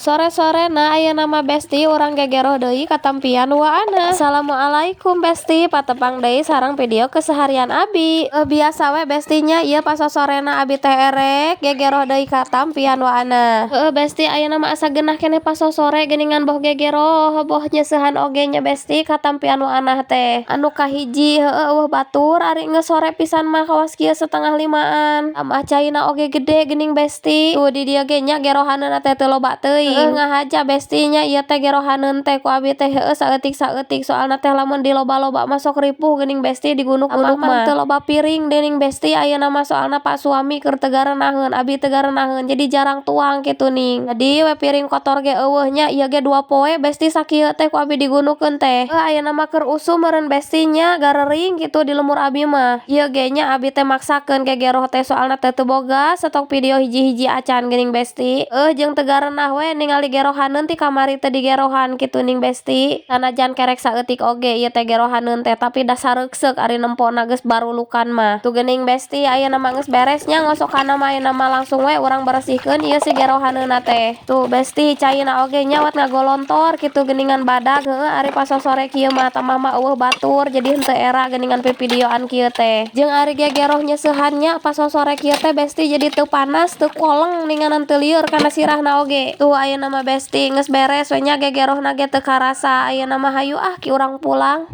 Sore-sorena ayeuna mah, Besti, urang gegeroh deui katampian waana. Assalamualaikum, Besti, patepang deui sareng video keseharian abi. Biasa we, Besti, nya, ieu pasosorena abi teh erek gegeroh deui katampian waana. Heueuh, Besti, ayeuna mah asa geunah keneh pasosore geuningan, boh gegeroh boh nyeusehan oge nya, Besti, katampian waana teh. Anu kahiji, heueuh, euweuh batur, ari geus sore pisan mah kawas kieu 4.30an. Tambah caina oge gede geuning, Besti. Tuh, di dieu ge nya gerohaneunna teh teu loba teuing. Ngahaja, Besti, nya, ieu teh gerohaneun teh ku abi teh heueuh saeutik-saeutik, soalna teh lamun diloba-loba mah sok ripuh geuning, Besti, digunuk-gunuk mah. Teu loba piring geuning, Besti, ayeuna mah, soalna pak suami keur teu garaneun, abi teu garaneun, jadi jarang tuang kitu ning. Jadi we piring kotor ge euweuh nya. Ieu ge 2 poe, Besti, sakieu teh ku abi digunukeun teh. Heuh, ayeuna mah keur usum meureun, Besti, nya, garering kitu di lembur abi mah. Ieu ge nya abi teh maksakeun gegeroh teh soalna teh teu boga stok video hiji-hiji acan geuning, Besti. Heuh, jeung teu garanah we ningali gerohaneun ti kamari teu digerohan kitu ning, Besti. Sanajan kerek saeutik oge ieu teh gerohaneun teh, tapi da sareukseuk ari nempona geus barulukan mah. Tuh geuning, Besti, ayeuna mah geus beres nya ngosokanna mah. Ayeuna mah langsung we urang beresihkeun ieu si gerohaneunna teh. Tuh, Besti, caina oge nya wat ngagolontor kitu geuningan, badag. Heueuh, ari pasosore kieu mah tambah mah euweuh batur, jadi henteu era geuningan pivideoan kieu teh. Jeung ari gegeroh nyeusehan nya pasosore kieu teh, Besti, jadi teu panas, teu koleng ninganan, teu lieur kana sirahna oge. Tuh, ayeuna mah, Besti, geus beres we nya gegerohna ge teu karasa. Ayeuna mah hayu ah ki urang pulang.